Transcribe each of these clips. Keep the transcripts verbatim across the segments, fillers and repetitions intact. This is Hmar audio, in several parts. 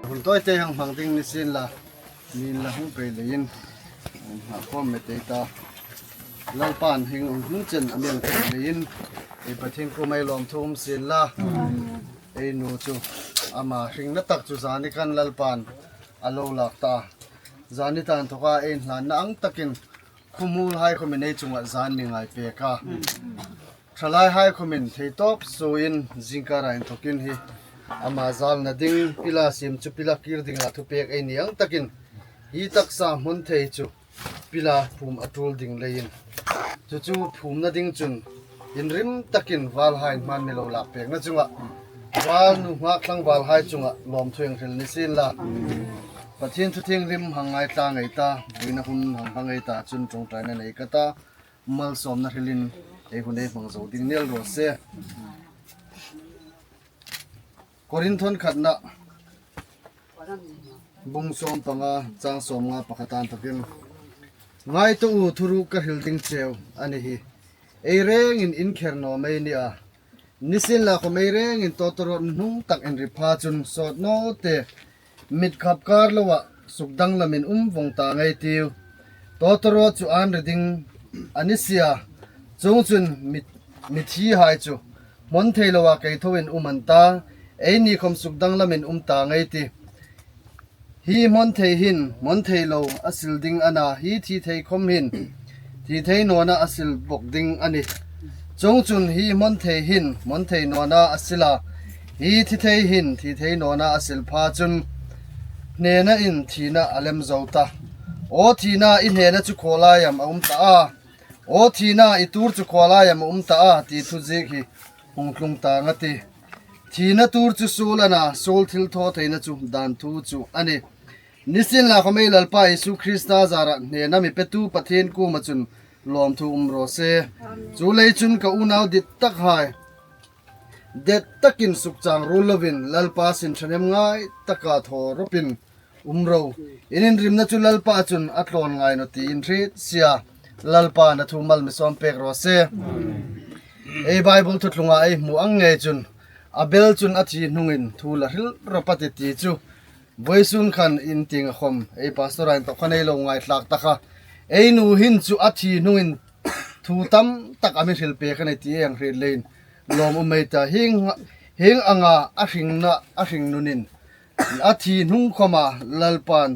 Hun tawite hang hmang ding ni sien la, min la hung pei leiin, ha khawm met ei ta. Lalpan hieng ang hmun chen a mi hang thei leiin, ei Pathien kuomah lawmthu um sien la. Ei nu chu ama hringna tak chu zani khan Lalpan a lo lak ta. Zani tan thoka ei hlanna ang takin khawmuolhai khawmin ei chungah zan mi ngai pek a. Thalaihai khawmin thei tawp suoin zingkara inthokin hi ama zalna ding, pila siem chu pila kir dinga thupek ei ni ang takin hi taksa hmun thei chu pila phum a tul ding leiin, chu chu phumna ding chun inrim takin valhai hman mi lo lak pekna chungah, val nunghak tlangvalhai chungah lawmthu hang hril ni sien la. Pathien thu thienghlim hang ngaithlak ei ta, buoina hun hang hmang ei ta chun ṭawngṭaina nei ka ta, malsawmna hrilin ei hun ei hmang zo ding ni el raw se. Korinthon khatna Bung sawm panga, chang sawmnga pakhat an takin. Ngaituo u, thuruk ka hril ding cheu a ni hi. Ei rengin in kher naw mei ni a. Nisienlakhom ei rengin tawtawrawt hnung tak inri pha chun sawt naw te. Mit khap kar loa sukdanglamin um vong ta ngei tiu. Tawtawrawt chu an ri ding a ni sia. Chuongchun mit, mithihai chu hmon thei loa kei thoin um an ta. Eini khom sukdanglamin um ta ngei ti. Hi hmon thei hin hmon thei lo a sil ding a na, hi thi thei khom hin thi thei nawna a sil bok ding a ni. Chuongchun hi hmon thei hin hmon thei nawna a sil a, hi thi thei hin thi thei nawna a sil pha chun hnena in thina a lem zo ta. Aw thina, i hnena chu khaw lai am a um ta a? Aw thina, i tur chu khaw lai am a um ta a? Ti thu ziek hi hung tlung ta ngat a tih. Thina tur chu suol a na, suol thilthawtheina chu dan thu chu a nih. Nisienlakhom ei Lalpa Isu Krista zara hnena mi petu Pathien kuoma chun lawmthu um raw se. Chuleiin chun ka unau dit tak hai, det takin sukchang ruol lovin Lalpa sin ṭhahnemngai taka thaw ropin um ro. In inrimna chu Lalpa chun a tlawn ngai naw ti in hriet sia. Lalpan a thu mal mi sawm pek raw se. Ei Bible thuthlunga ei hmu ang ngei chun, Abel chun a thi hnungin thu la hril rawp a tih ti chu vawisun khan in tieng a khom, ei pastor-in tawk khan ei lo ngaithlak ta kha. Ei nu hin chu a thi hnungin thu tam tak a mi hril pek a ni ti ei hang hriet leiin lawm um ei ta. Hieng, hieng anga a hringna, a hringnunin a thi hnung khoma Lalpan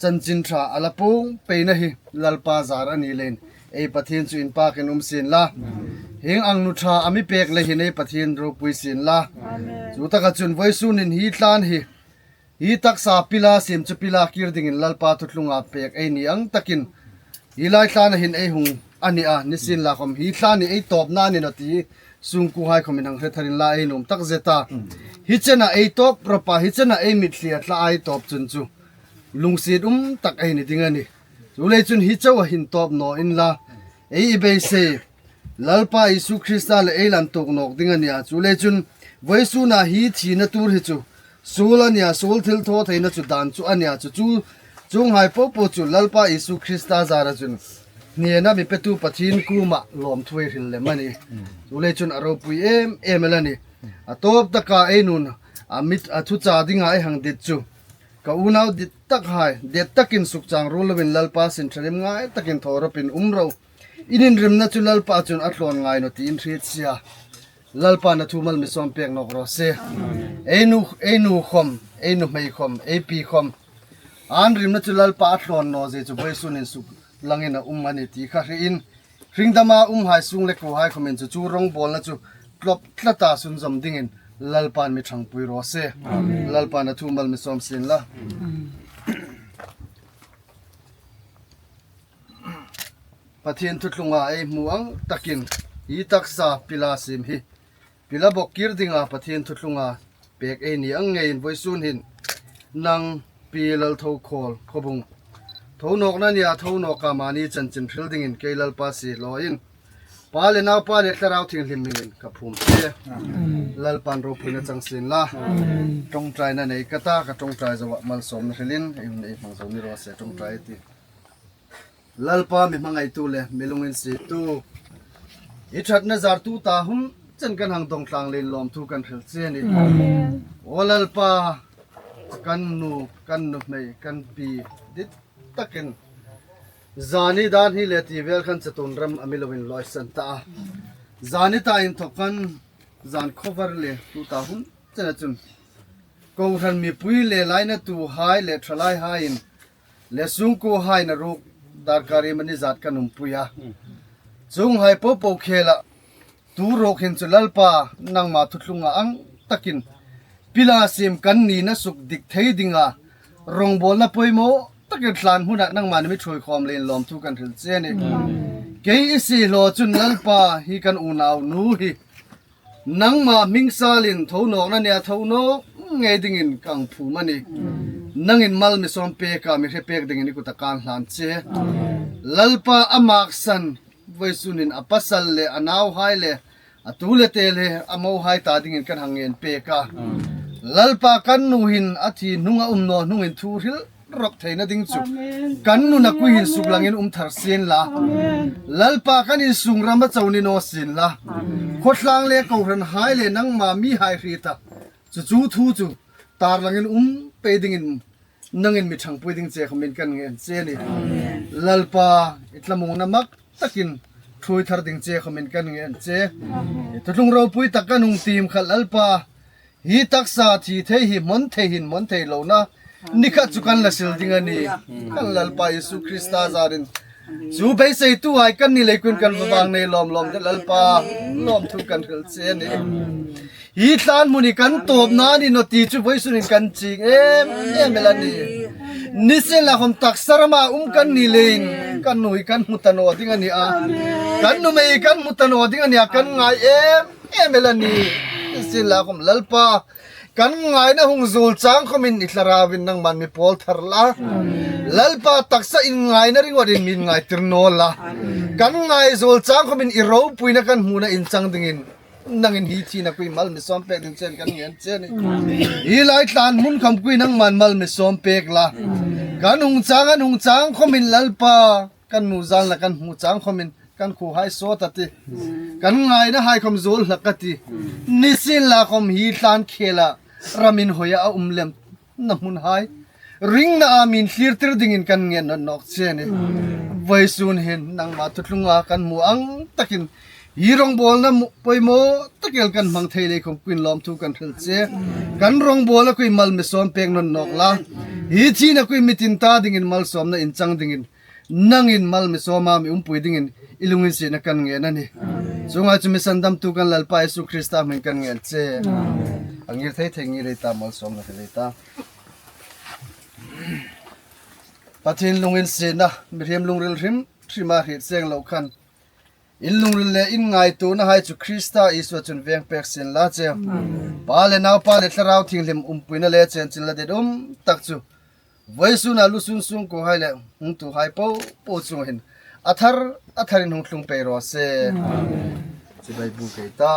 chanchin ṭha a la puong peina hi Lalpa zar a ni leiin ei Pathien chu inpakin um sien la. Hieng ang nu ṭha a mi pek lei hin ei Pathien ropui sien la. Chu taka chun vawisun in hi tlan hi, hi taksa pila siem chu pila kir dingin Lalpa thuthlunga pek ei ni ang takin hi lai tlan a hin ei hung a ni a, nisienlakhom hi tlan hi ei tawpna a ni naw ti sungkuohai khom in hang hre thar inla ei nuom tak zet a. Hi chena ei tawp rawp a, hi chena ei mitthli a tla ei tawp chun chu lungsiet um tak ei ni ding a nih. Chuleiin chun hi chauh a hin tawp naw inla, ei i beisei Lalpa Isu Krista le ei la intuok nawk ding a ni a. Chuleiin chun vawisuna hi thina tur hi chu suol a ni a, suol thilthawtheina chu dan chu a ni a. Chu chu, chuonghai popo chu Lalpa Isu Krista zara chun hnena mi petu Pathien kuoma lawmthu ei hril lem a nih. Chuleiin chun a ropui em em el a nih. A tawp taka ei nun a mit a thucha dinga ei hang dit chu, ka unau dit tak hai, det takin sukchang ruol lovin Lalpa sin ṭhahnemngai takin thaw ropin um ro. In inrimna chu Lalpa chun a tlawn ngai naw ti in hriet sia. Lalpan a thu mal mi sawm pek nawk raw se. Ei nu, ei nu khom, ei nuhmei khom, ei pi khom, an rimna chu Lalpa a tlawn naw zie chu vawisun in suk langin a um a ni ti kha hre in, hringdama umhai sung le kuohai khomin chu chu rongbawlna chu tlawp tlata sunzawm dingin Lalpan mi ṭhangpui raw se. Lalpan a thu mal mi sawm sien la. Pathien thuthlunga ei hmu ang takin hi taksa pila siem hi pila bok kir dinga Pathien thuthlunga pek ei ni ang ngeiin vawisun hin nang Pi Lalthokhawl Khawbung, tho nawkna nia tho nawka mani chanchin hril dingin kei Lalpa sie lawin Pa le Naupa le Thlarau Thienghlim hmingin ka phum che. Lalpan ropuina chang sien la. Ṭawngṭaina nei ka ta, ka ṭawngṭai zoa malsawmna hrilin ei hun ei hmang zo ni raw se, ṭawngṭai ti. Lalpa mi hmangaitu le mi lunginsietu, i ṭhatna zar tuta hun chen kan hang dawng tlang leiin lawmthu kan hril che a nih. Aw Lalpa, kan nu, kan nuhmei, kan pi dit takin zani dan hi le ti vel khan chatuon ram a mi lo inlawisan ta a. Zani ta inthok khan zan khawvar le tuta hun chena chun kohran mipui le lainatuhai le thalaihaiin le sungkuohaiin a ruok darkar iemani zat kan umpui a. Chuonghai popo khela tu ruok hin chu Lalpa, nangma thuthlunga ang takin pila siem kan nina suk dik thei dinga rongbawlna poimaw takin tlan hmuna nangman mi ṭhuoi khawm leiin lawmthu kan hril che a nih. Kei i siehlaw chun Lalpa, hi kan unau nu hi nangma hming salin tho nawkna nia tho nawk ngei dingin ka hang phum a nih. Nangin mal mi sawm pek a, mi hre pek dingin i kuta kan hlan che. Lalpa, a maksan vawisun hin a pasal le a nauhai le a tu le te le a mohai ta dingin kan hang ngen pek a. Lalpa, kan nu hin a thi hnunga um naw hnungin thu hril rawp theina ding chu kan nuna kui hin suklangin um thar sien la. Lalpa, kan insung ram a chau ni naw sien la. Khawtlang le kohranhai le nangma mihai hrieta chu chu thu chu tarlangin um pei dingin nangin mi ṭhangpui ding che khomin kan ngen che ni. Lalpa, i thlamuongna mak takin ṭhuoi thar ding che khomin kan ngen che. Thuthlung ropui tak kan hung tiem kha Lalpa, hi taksa thi thei hi hmawn thei hin hmawn thei lona ni khat chu kan la sil ding a ni. Kan Lalpa Isu Krista zarin chu beiseituhai kan ni leiin kan va vang nei lawm lawm de Lalpa, lawmthu kan hril che ni. Hi tlan hmun hi kan tawpna a ni naw ti chu voisunin kan chieng em em el a ni. Nisienlakhom taksa rama um kan ni leiin kan nu hi kan hmu ta naw ding a ni a, kan nuhmei kan hmu ta naw ding a ni a, kan ngai em em el a ni. Nisienlakhom Lalpa, kan ngaina hung zuol chang khomin i Thlarauvin nangman mi pawl thar la. Lalpa, taksa inngaina ringawtin mi ngai tir naw la. Kan ngai zuol chang khomin i ropuina kan hmuna inchang dingin nangin hi thina kui mal mi sawm pek ding chen kan ngen che ni. Hi lai tlan hmun kham kui nangman mal mi sawm pek la. Kan hung chang an hung chang khomin Lalpa, kan nu zalna kan hmu chang khomin kan khuohai sawt a tih, kan ngainahai khom zuol hlak a tih. Nisienlakhom hi tlan khela ramin hoia a um lemna hmunhai ringna a min thlir tir dingin kan ngen nawn nawk che ni. Voisun hin nangma thuthlunga kan hmu ang takin hi rongbawlna mu- poimaw tak el kan hmang thei lei khom kuiin lawmthu kan hril che. Kan rongbawlna kui mal mi sawm pek nawn nawk la. Hi thina kui mi tin ta dingin malsawmna inchang dingin nangin mal mi sawma mi umpui dingin i lunginsietna kan ngen a ni. Chuonghai chu mi sandamtu kan Lalpa Isu Krista hmingin kan ngen che. A ngir thei thei ngir ei ta, malsawmna hril ei ta. Pathien lunginsietna, mihriem lungril hrim hrima hriet seng lo khan in lungril le in ngaituonahai chu Krista Isua chun veng pek sien la che. Pa le Naupa le Thlarau Thienghlim umpuina le chenchilna det um tak chu voisuna lusun sungkuohai le hungtuhai popo chunga hin a thar a tharin hung tlung pei raw se. Chibai buk ei ta.